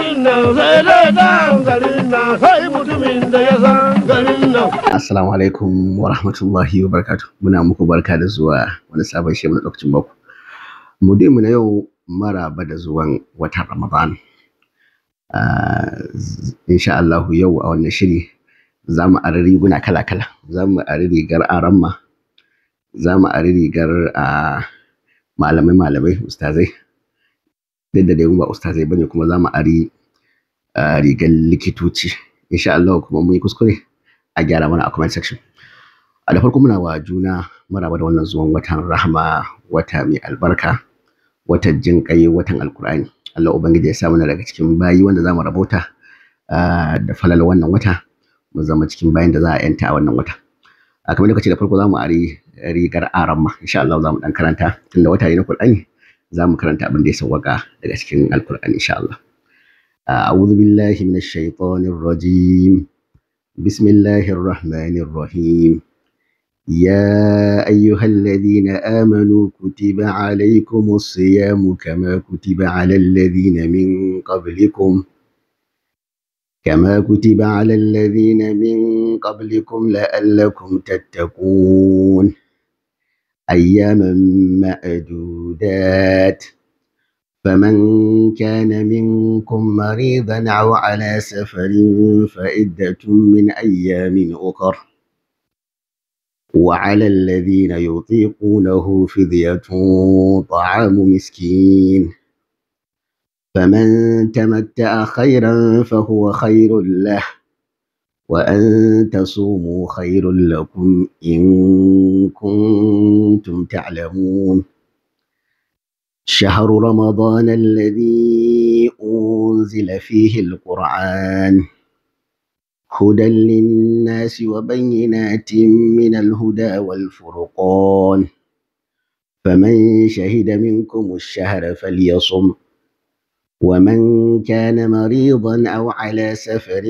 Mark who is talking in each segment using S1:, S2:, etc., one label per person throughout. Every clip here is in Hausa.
S1: Garin nan sai dai dan garin nan, sai mutumin da ya san garin nan.
S2: Assalamu alaikum wa rahmatullahi wa barakatuh. Muna muku barka da zuwa wani sabon shirin na lokacin baku. Mu na yau maraba da zuwan watan Ramadan. Insha Allah yau a wannan shiri za mu ari riguna kala-kala. Za mu ari rigar aramma, za mu ari rigar malamai-malamai ustazai. Duk da dai mu ba ustazai bane, kuma za mu ari rigar likitoci. Insha Allah kuma mun yi kuskure, a gyara mana a comment section. A da farko muna wa juna maraba da wannan zuwan watan rahama, wata mai albarka, watan jin ƙai, watan Alkur'ani. Allah Ubangiji ya sa muna daga cikin bayi wanda za mu rabauta da falal wannan wata, mu zama cikin bayin da za a yanta a wannan wata. A kamar lokaci da farko za mu ari rigar aramma, insha Allah za mu dan karanta, tunda wata ne na Qur'ani, za mu karanta abin da ya sawwaka daga cikin Alkur'ani insha Allah. أعوذ بالله من الشيطان الرجيم. بسم الله الرحمن الرحيم. يا أيها الذين آمنوا كتب عليكم الصيام كما كتب على الذين من قبلكم كما كتب على الذين من قبلكم لعلكم تتقون. أياما معدودات، فمن كان منكم مريضا أو على سفر فعدة من أيام أخر، وعلى الذين يطيقونه فدية طعام مسكين، فمن تمتع خيرا فهو خير له، وأن تصوموا خير لكم إن كنتم تعلمون. شهر رمضان الذي أنزل فيه القرآن هدى للناس وبينات من الهدى والفرقان، فمن شهد منكم الشهر فليصم، ومن كان مريضا أو على سفر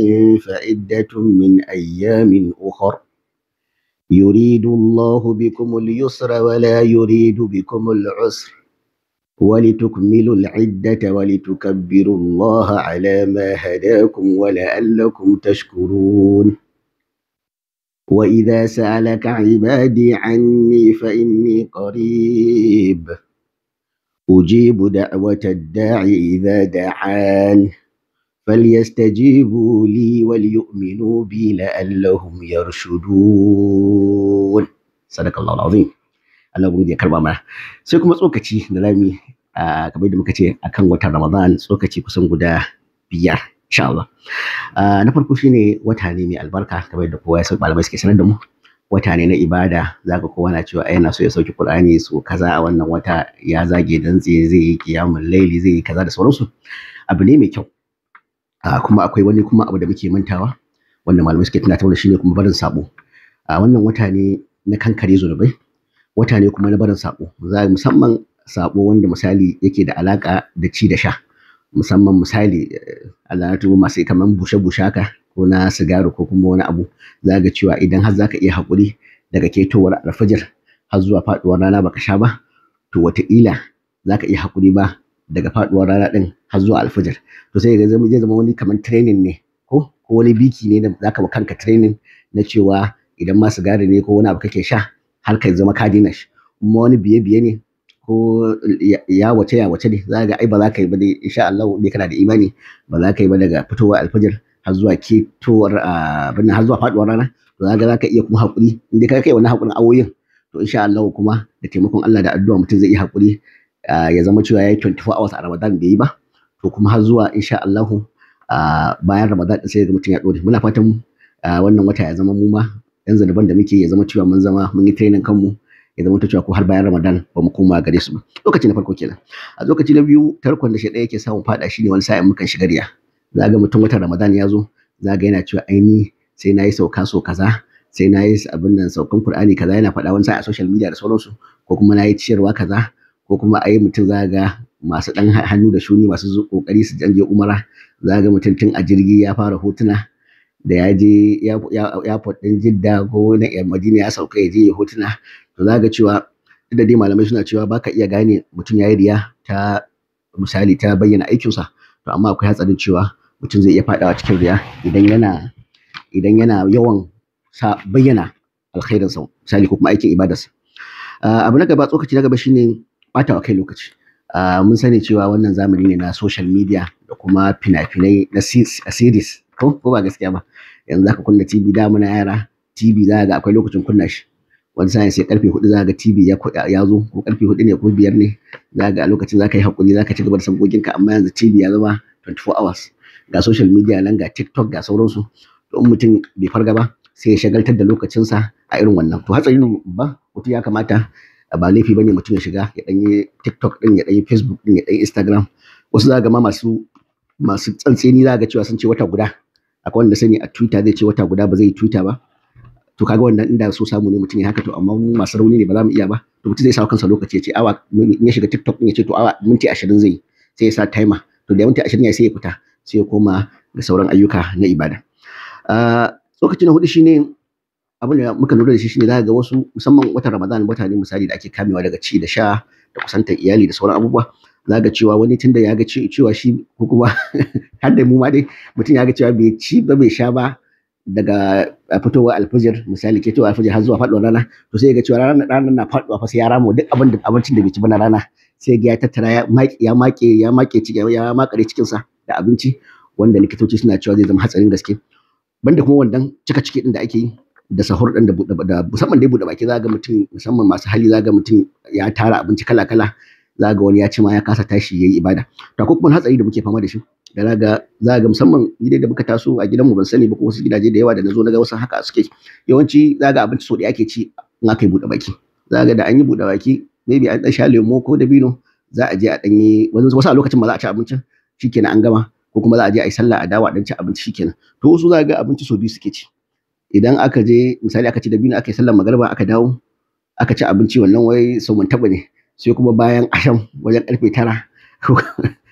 S2: فعدة من أيام أخر، يريد الله بكم اليسر ولا يريد بكم العسر، ولتكملوا العدة ولتكبروا الله على ما هداكم ولعلكم تشكرون. وإذا سألك عبادي عني فإني قريب، أجيب دعوة الداعي إذا دعان، فليستجيبوا لي وليؤمنوا بي لعلهم يرشدون. صدق الله العظيم. Allah Ubangiji ya karba mana. Sai kuma tsokaci da lami kamar yadda muka ce akan watan Ramadan, tsokaci kusan guda 5 insha Allah. Na farko shine wata ne mai albarka, kamar yadda kowa ya san, malamai suke sanar da mu. Wata ne na ibada, zaka kowa na cewa ai yana so ya sauki Qur'ani so kaza a wannan wata, ya zage dantse zai yi qiyamul laili, zai yi kaza da sauransu. Abu ne mai kyau. Kuma akwai wani kuma abu da muke mantawa wanda malamai suke tunatar da shine kuma barin sabo. Wannan wata ne na kankare zunubai, wata ne kuma na barin sabo, za musamman sabo wanda misali yake da alaka da ci da sha, musamman misali Allah ya tuba masu kaman bushe-bushe haka ko na sigari ko kuma wani abu. Za ga cewa idan har zaka iya haƙuri daga ketowar alfajir har zuwa faɗuwar rana baka sha ba, to wataƙila zaka iya haƙuri ba daga faɗuwar rana ɗin har zuwa alfajir. To sai ga zai zama wani kaman training ne ko wani biki ne da zaka wa kanka training na cewa idan ma sigari ne ko wani abu kake sha har ka zama ka daina shi. Kuma wani biye-biye ne ko ya wace ya wace ne, za ga ai ba za ka yi ba dai insha Allah dai kana da imani ba za ka yi ba daga fitowar alfajir har zuwa ketowar abin har zuwa faduwar rana. To za ga za ka iya kuma haƙuri in dai ka kai wannan haƙurin awoyin, to insha Allah kuma da taimakon Allah da addu'a mutum zai iya haƙuri ya zama cewa yayi 24 hours a Ramadan bai yi ba. To kuma har zuwa insha Allah bayan Ramadan din sai ga mutum ya dore. Muna fatan wannan wata ya zama mu ma yan zanuban da muke ya zama cewa mun zama mun yi training kanmu, ya zama cewa ko har bayan Ramadan ba mu koma gare su ba. Lokaci na farko kenan. A lokaci na biyu, tarkon da shedan yake samun fada shine wani sa'in mukan shiga riya. Za ga mutum watan Ramadan ya zo, za ga yana cewa ai ni sai nayi sauka so kaza, sai nayi abin nan saukan Qur'ani kaza, yana faɗa wani sa'in a social media da sauransu, ko kuma nayi ciyarwa kaza, ko kuma ai mutum za ga masu dan hannu da shuni masu kokari su je umara, za ga mutum tun a jirgi ya fara hotuna da ya je airport ɗin Jidda ko na Madina ya sauka ya je ya hotuna. To za ga cewa duk da dai malamai suna cewa baka iya gane mutum yayi riya ta misali ta bayyana aikinsa, To amma akwai hatsarin cewa mutum zai iya faɗawa cikin riya idan yana yawan sa bayyana alkhairinsa, misali, ko kuma aikin ibadarsa. Abu na gaba, tsokaci na gaba, shine ɓata wa kai lokaci. Mun sani cewa wannan zamani ne na social media da kuma fina-finai na series, ko ba gaskiya ba? Yanzu zaka kunna TV, da muna yara TV za ga akwai lokacin kunna shi. Wani sa'in sai karfe 4 za ga TV ya zo, ko karfe 4 ne ko 5 ne, za ga a lokacin za ka yi haƙuri, za ka ci gaba da sabgoginka. Amma yanzu TV ya zama 24 hours, ga social media nan, ga TikTok, ga sauransu. To in mutum bai farga ba, sai ya shagaltar da lokacinsa a irin wannan. To hatsari ne ba. Mutum ya kamata, ba laifi bane mutum ya shiga ya ɗan yi TikTok ɗin, ya ɗan yi Facebook ɗin, ya ɗan yi Instagram. Wasu za ga ma masu tsantseni, za ga cewa sun ce wata guda. Akwai wanda sani a Twitter zai ce wata guda ba zai yi Twitter ba. To kaga wannan inda so samu ne mutum ya haka. To amma mu masu rauni ne, ba za mu iya ba. To mutum zai sa kansa lokaci, ya ce awa, in ya shiga TikTok ɗin, ya ce to awa minti 20 zai yi, sai ya sa timer. To da minti 20 ya sai ya fita, sai ya koma ga sauran ayyuka na ibada. Tsokaci na hudu shine abin da muka lura da shi, shine za ga wasu, musamman watan Ramadan, wata ne misali da ake kamewa daga ci da sha da kusantar iyali da sauran abubuwa. Za ga cewa wani tunda ya ga cewa shi, ko kuma har da mu ma dai, mutum ya ga cewa bai ci ba bai sha ba daga fitowar alfijir, misali ketowar alfijir, har zuwa faɗuwar rana, to sai ya ga cewa ranar na faɗuwa fa sai ya rama duk abin da abincin da bai ci ba na rana. Sai ga ya tattara, ya maƙe, ya maƙe, ya maƙe ciki, ya makare cikinsa da abinci, wanda likitoci suna cewa zai zama hatsarin gaske. Banda kuma wannan cika ciki din da ake yi da sahur din da musamman dai buɗe baki, za ga mutum, musamman masu hali, za ga mutum ya tara abinci kala kala. Za ga wani ya ci ma ya kasa tashi yayi ibada. To akwai kuma hatsari da muke fama da shi da za ga musamman ni dai da muka taso a gidanmu, ban sani ba ko wasu gidaje da yawa da na zo na ga wasu haka suke. Yawanci za ga abinci sau ɗaya ake ci in aka yi buɗe baki. Za ga da an yi buɗe baki, maybe an ɗan sha lemo ko dabino, za a je a ɗan yi wasu a lokacin ma za a ci abincin, shikenan an gama, ko kuma za a je a yi sallah a dawo a ɗan ci abinci, shikenan. To wasu za ga abinci sau biyu suke ci. Idan aka je, misali, aka ci dabino, aka yi sallar magariba, aka dawo aka ci abinci, wannan wai sau mun taɓa ne. Sai kuma bayan asham wajen karfe 9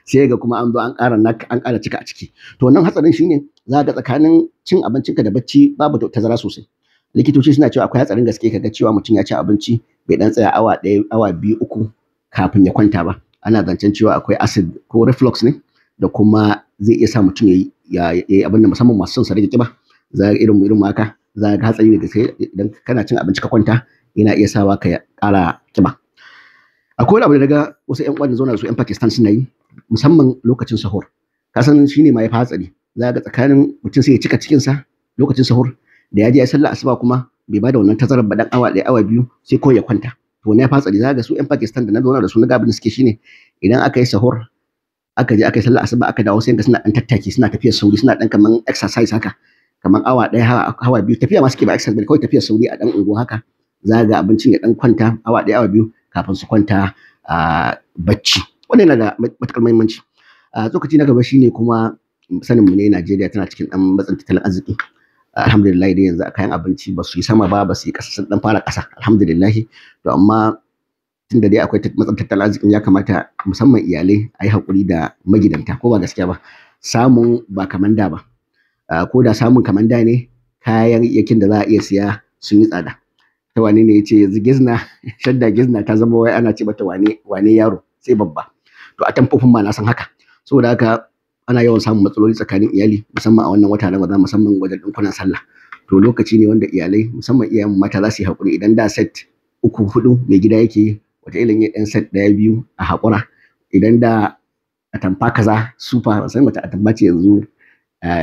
S2: sai ga kuma an zo an ƙara an ƙara cika a ciki. To wannan hatsarin shine za ga tsakanin cin abincinka da bacci babu tazara sosai. Likitoci suna cewa akwai hatsarin gaske kaga cewa mutum ya ci abinci bai dan tsaya awa 1, awa 2, 3 kafin ya kwanta ba. Ana zancen cewa akwai acid ko reflux ne da kuma zai iya sa mutum ya yi abin da, musamman masu son su rage kiba, za irin haka, za ga hatsari ne gaske idan kana cin abinci ka kwanta, yana iya sawa ka ƙara kiba. Akwai wani abu da naga wasu ƴan uwan da zauna da su ƴan Pakistan suna yi, musamman lokacin sahur. Ka san shine ma ya fi hatsari. Za ga tsakanin mutum sai ya cika cikinsa lokacin sahur, da ya je ya sallah asuba kuma bai bada wannan tazarar ba, dan awa 1, awa 2, sai kawai ya kwanta. To wannan ya fi hatsari. Za ga su ƴan Pakistan da na zauna da su, na ga abin da suke shine idan aka yi sahur, aka je aka yi sallah asuba, aka dawo, sai ga suna dan tattaki, suna tafiyar sauri, suna dan kaman exercise haka, kaman awa 1, awa 2. Tafiya ma suke, ba exercise ba, kawai tafiyar sauri a dan unguwa haka. Za ga abincin ya dan kwanta awa 1, awa 2 kafin su kwanta a bacci. Wannan yana da matuƙar muhimmanci. A tsokaci na gaba shine kuma sanin mu ne Najeriya tana cikin dan matsin tattalin arziki. Alhamdulillah dai yanzu kayan abinci ba su yi sama ba, ba su yi ƙasa, sun dan fara ƙasa, alhamdulillah. To amma tunda dai akwai matsin tattalin arzikin, ya kamata musamman iyalai a yi haƙuri da magidanta, ko ba gaskiya ba? Samun ba kaman da ba. Ko da samun kaman da ne, kayayyakin da za a iya siya sun yi tsada. Ta wane ne ya ce yanzu gizna, shadda gizna ta zama wai ana ce mata wane wane yaro sai babba. To a tamfofin ma na san haka. Saboda haka ana yawan samun matsaloli tsakanin iyali, musamman a wannan wata na Ramadan, musamman wajen ɗinkunan sallah. To lokaci ne wanda iyalai, musamman iyayen mata, za su yi haƙuri. Idan da set uku, huɗu mai gida yake yi, wataƙila in ya ɗan set ɗaya, biyu, a haƙura. Idan da atamfa kaza super, ban san wace atamfa ce yanzu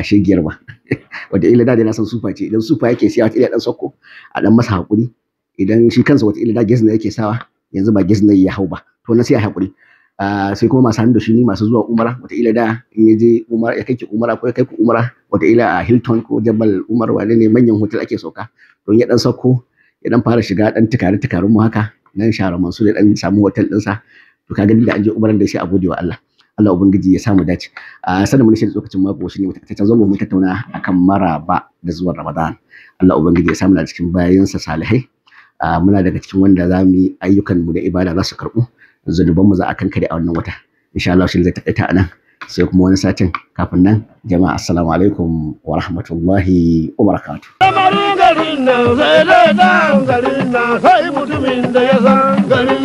S2: shegiyar ba, wataƙila da dai na san super ce, idan super yake siya, wataƙila ɗan sauko, a ɗan masa haƙuri. Idan shi kansa wataƙila da gezna yake sawa, yanzu ba gezna ya hau ba, to na sai a haƙuri. Sai kuma masu hannu da shuni masu zuwa umara, wataƙila da in ya je umara, ya kai ki umara ko ya kai ku umara, wataƙila a Hilton ko Jabal Umar, wane ne, manyan hotel ake sauka. To in ya ɗan sauko, ya ɗan fara shiga ɗan tukare tukarun mu haka nan share Mansur, ya ɗan samu hotel ɗinsa. To ka gani da an je umaran da sai a gode wa Allah. Allah ubangiji ya samu dace. A sanin mun shi lokacin mako shine wata ta zo mu tattauna akan maraba da zuwan Ramadan. Allah ubangiji ya samu na cikin bayinsa salihai. Muna daga cikin wanda za mu yi ayyukan mu da ibada za su karɓu, zunuban mu za a kankare a wannan wata insha Allah. Shi zai takaita anan, sai kuma wani satin. Kafin nan jama'a, assalamu alaikum wa rahmatullahi wa barakatuh.
S1: Lamarin garin nan sai dai dan garin nan, sai mutumin da ya san garin.